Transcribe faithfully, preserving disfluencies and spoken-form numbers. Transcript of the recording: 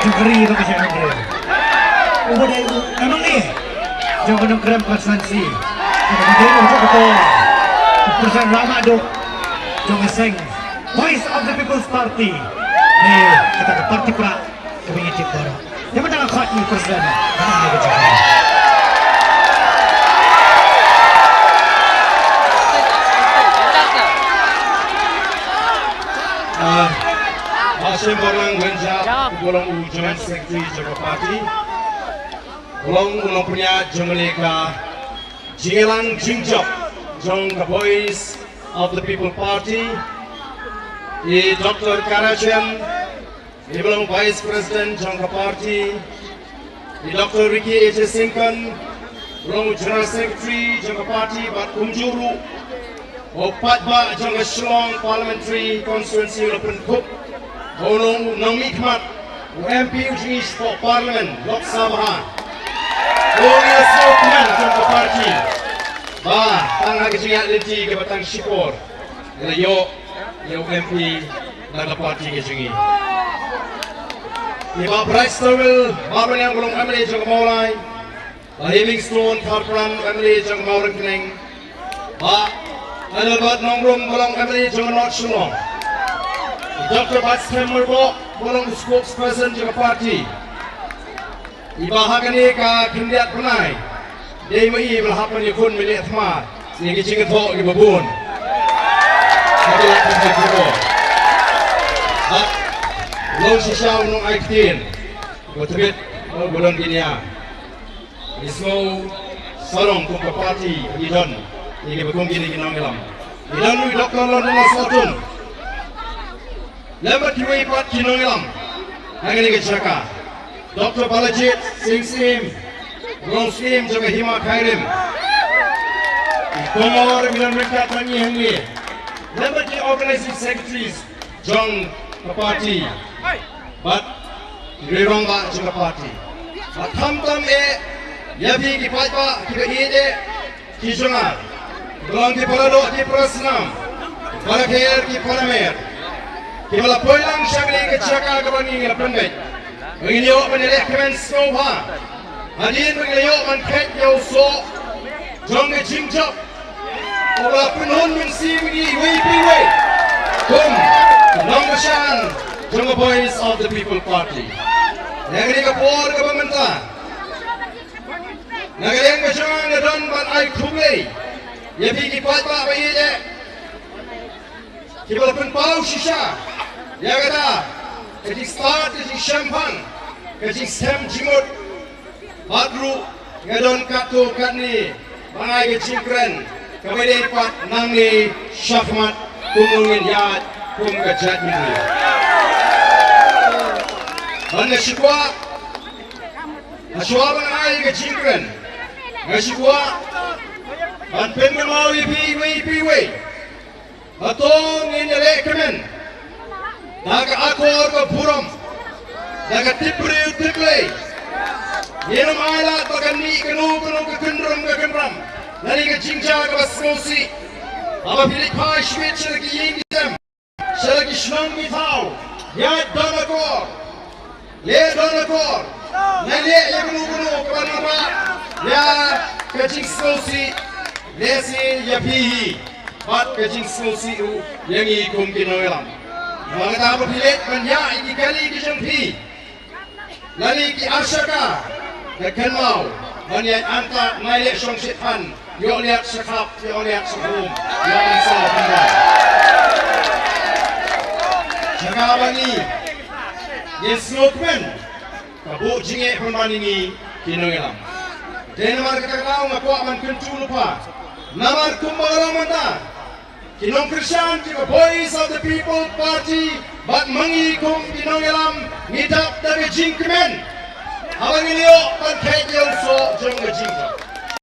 jong ka ri bad ka jaitbynriew. Uba dei u M L A jong ka Nongkrem constituency. Uba dei u jong ka por u President Rama Duk jong ka seng Voice of the People's Party. Ne kata ka party pra kaba ngi tip baroh. Ïa mynta nga khot ïa u President. Ah, Hashim Barlang Wenjap, uba long u Joint Secretary jong ka party. Uba long u nongpynïaid jong ka lehkai jingïalang jingjop jong ka Voice of the People Party. I Doctor Karachen, i ba long Vice President jong ka party, i Doctor Ricky H A Syngkon, ba long General Secretary jong ka party, bad kumjuh ruh u paidbah jong ka Shillong Parliamentary Constituency u la pynkup ba u nong, nongmihkhmat, u M P u jong ngi shapoh Parliament Lok Sabha, u ïa sngewkmen jong ka party ba tang ha ka jingïaid lynti kaba tang shipor ngi la ïoh ïa u M P na ka party ka jong ngi. I Bah Brightstarwell Mawryngkneng, ba long M L A jong ka Mawlai, Bah Heavingstone Kharpran, M L A jong ka Mawryngkneng, Bah Adelbert Nongrum, ba long M L A jong ka North Shillong, Doctor Batskhem Myrboh, ba long spokesperson jong ka party. I Bah, ha kane ka khyndiat bnai dei ma i ba la hap ban ïakhun ban ïa thma ïa ki jingthoh kiba bun. Ka la khyndiat kiba bun. Bad long shisha u nongai ktien ba tbit ba don ki nia. Ngi sngew sarong kum ka party ngi don ïa kiba kum kine ki nongïalam. Ngi don u Doctor London Sohtun. Lem bad kiwei pat ki nongïalam ha kane ka jaka, Doctor Balajied Singh Syiem, Rong Syiem jong ka Hima Khyrim, i Kongor Milan Ryngkat Rangi hangne, lem bad ki organizing secretaries jong ka party, bad i rangbah jong ka party. Bad khamtam eh ïa phi ki paidbah kiba ïeit eh, ki jong nga, ba long ki paradoh ki parasnam, ki parakher ki paramer, kiba la poi lang sha kane ka jaka kaba ngi la pynbeit. Ba ngin ïoh ban ïalehkmen sngewbha hadien ba ngin ïoh ban kheit ïa u soh jong ka jingjop uba la pynhun mynsiem ïa ngi iwei pa iwei kum ki nongkyrshan jong ka Voice of the People Party. Ïa kane ka por kaba mynta, na ka liang ka jong nga nga don ban ai khublei ïa phi ki paidbah ba ïeit eh, kiba la pynpaw shisha ïa kata ka jingstad, ka jingshemphang, ka jingshem jingmut. Bad ruh nga don katto katne ban ai ka jingkren kaba dei pat nangne shakhmat, kumno ngin ïaid kum ka jaitbynriew. Bad nga shu kwah, nga shu kwah ban ai ka jingkren, nga shu kwah ban pynkynmaw ïa phi iwei pa iwei. Hato ngin ïalehkmen da ka akor ka burom, da ka tipbriew tipblei? Ngin ym ailad ba kan mih kano kano ka kynrum ka kynram lane ka jingjia kaba sngewsih haba phi leit phai shibit sha la ki ïing ki sem, sha la ki shnong ki thaw, ïaid don akor, leh don akor, nang leh ïa kano kano kaba nang rah ïa ka jingsngewsih, lehse ïa phi hi bad ka jingsngewsih ruh ïa ngi kum ki nongïalam. Namar kata, haba phi leit ban ïaid ïa ki kali ki jong phi lane ki arshaka, da kynmaw ban ïaid antad, nang leh shong shitphan, ïoh liat shakhap, ïoh liat shakhum, ïoh liat shakhum. Sha kaba ngi, ngin sngewkmen ka buh jingeh pynban ïa ngi ki nongïalam. Dei namar kata ka daw nga kwah ban kyntu lypa, namar kumba ka long mynta, ki nongkyrshan jong ka Voice of the People Party bad ma ngi kum ki nongïalam ngi dap da ka jingkmen haba ngi ïoh ban kheit ïa u soh jong ka jingkmen.